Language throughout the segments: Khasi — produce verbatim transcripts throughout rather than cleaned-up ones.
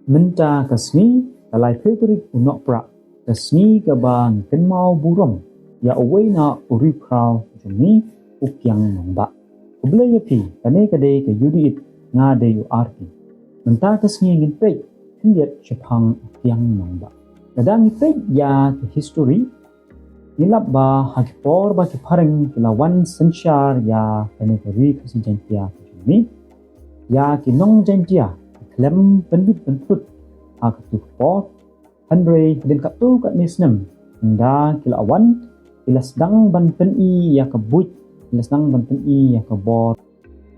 Mynta ka sngi, ka laiphew tarik u Nohprah, ka sngi kaba ngi kynmaw burom ïa uwei na u riewkhraw jong ngi, u Kiang Nangbah. Khublei ïa phi, kane ka dei ka U D F, nga dei u R K. Mynta ka sngi ngin peit khyndiat shaphang u Kiang Nangbah. Lada ngi peit ïa ka history, ngi lap ba ha ki por ba ki phareng ki la wan synshar ïa kane ka ri Khasi Jaiñtia ka jong ngi, ïa ki nong Jaiñtia ki khlem pynbit pynphut ha katto ka por. Hynrei hadien katto katne snem, ynda ki la wan, ki la sdang ban pyni ïa ka buit, ki la sdang ban pyni ïa ka bor.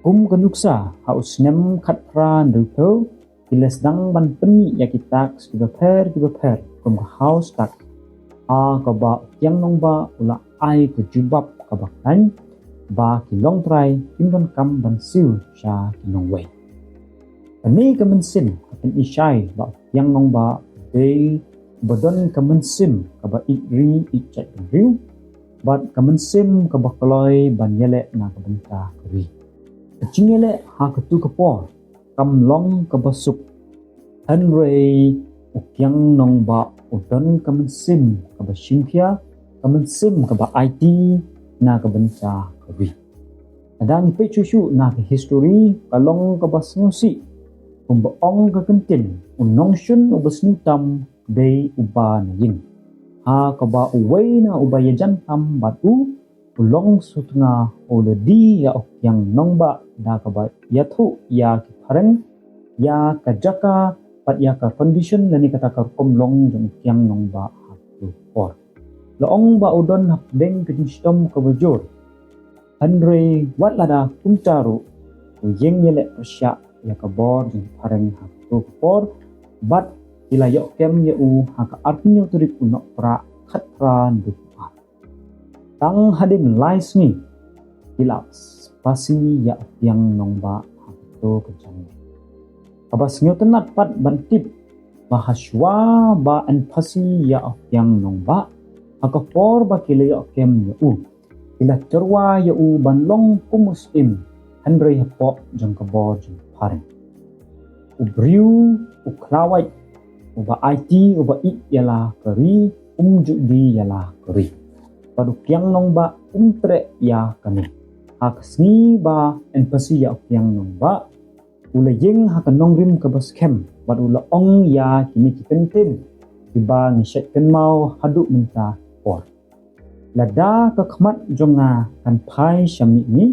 Kum ka nuksa ha u snem khatphra hynriewphew, ki la sdang ban pyni ïa ki tax kiba pher kiba pher, kum ka house tax, ha kaba u Kiang Nangbah u la ai ka jubab kaba khlaiñ ba ki longtrai kim donkam ban siew sha ki nongwei. Kane ka mynsiem ka pyni shai ba u Kiang Nangbah u dei uba don ka mynsiem kaba ïeit ri ïeit jaitbynriew bad ka mynsiem kaba kloi ban ïaleh na ka bynta ka ri. Ka jingïaleh ha katto ka por kam long kaba suk. Hynrei u Kiang Nangbah u don ka mynsiem kaba shimkhia, ka mynsiem kaba aiti na ka bynta ka ri. Lada ngi peit shuh shuh na ka history, ka long kaba sngewsih. Kumba ong ka kyntien, u nongshun uba sniew tam dei uba na ïing. Ha kaba uwei na uba ïajan tam bad u, u long sutnga, u la die ïa u Kiang Nangbah da kaba ïathuh ïa ki phareng ïa ka jaka bad ïa ka condition lane kata ka rukom long jong u Kiang Nangbah ha katto ka por. La ong ba u don hapdeng ka jingshitom kaba jur. Hynrei wat lada kumta ruh, u ïeng ïaleh pyrshah ïa ka bor jong ki phareng ha katto ka por bad ki la ïoh kem ïa u ha ka arphew hynñiew tarik u Nohprah khatphra hynriewphew ar. Tang hadien lai sngi ki la phasi ïa u Kiang Nangbah ha katto ka janmiet. Kaba sngewtynnat pat ban tip ba hashwa ba yn phasi ïa u Kiang Nangbah, ha ka por ba ki la ïoh kem ïa u, ki la tyrwa ïa u ban long kum u syiem, hynrei hapoh jong ka bor jong ki phareng. U briew u khlawait, uba aiti, uba ïeit ïa la ka ri, um ju die ïa la ka ri. Bad u Kiang Nangbah um treh ïa kane. Ha ka sngi ba yn phasi ïa u Kiang Nangbah, u la ïeng ha ka nongrim kaba skhem bad u la ong ïa kine ki kyntien kiba ngi shait kynmaw haduh mynta ka por. Lada ka khmat jong nga kan phai sha mihngi,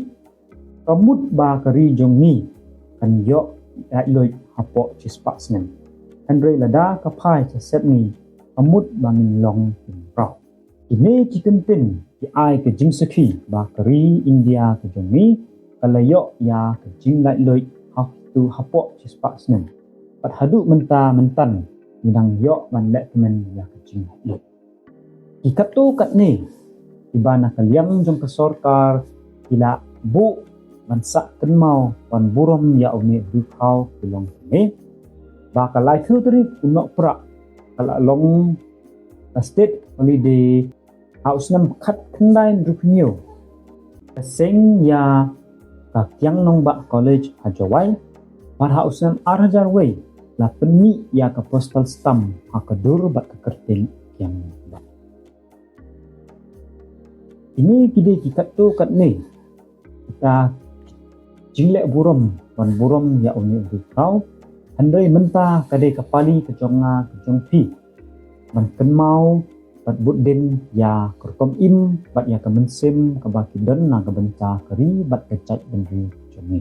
ka mut ba ka ri jong ngi kan ïoh laitluid hapoh shispah snem. Hynrei lada ka phai sha sepngi, ka mut ba ngin long ki mraw. Kine ki kyntien ki ai ka jingsakhi ba ka ri India ka jong ngi ka la ïoh ïa ka jinglaitluid ha kito hapoh shispah snem. Bad haduh mynta mynta ngi dang ïoh ban leh tymmen ïa ka jinglaitluid. Ki katto katne kiba na ka liang jong ka sorkar ki la buh ban sah kynmaw ban burom ïa une u riewkhraw ki long kumne. Ba ka laiphew tarik u Nohprah ka la long ka state holiday ha u snem khatkhyndai hynriewphew hynñiew. Ka seng ïa ka Kiang Nangbah College ha Jowai, bad ha u snem ar hajar wei la pynmih ïa ka postal stamp ha ka dur bad ka kyrteng Kiang Nangbah. Kine ki dei ki katto katne kita jingleh burom ban burom ïa une u riewkhraw. Hynrei mynta ka dei ka pali ka jong nga ka jong phi ban kynmaw bad bud dien ïa ka rukom im bad ïa ka mynsiem kaba ki don na ka bynta ka ri bad ka jaitbynriew jong ngi.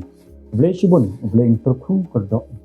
U Blei shibun, U Blei un kyrkhu kyrdoh ïa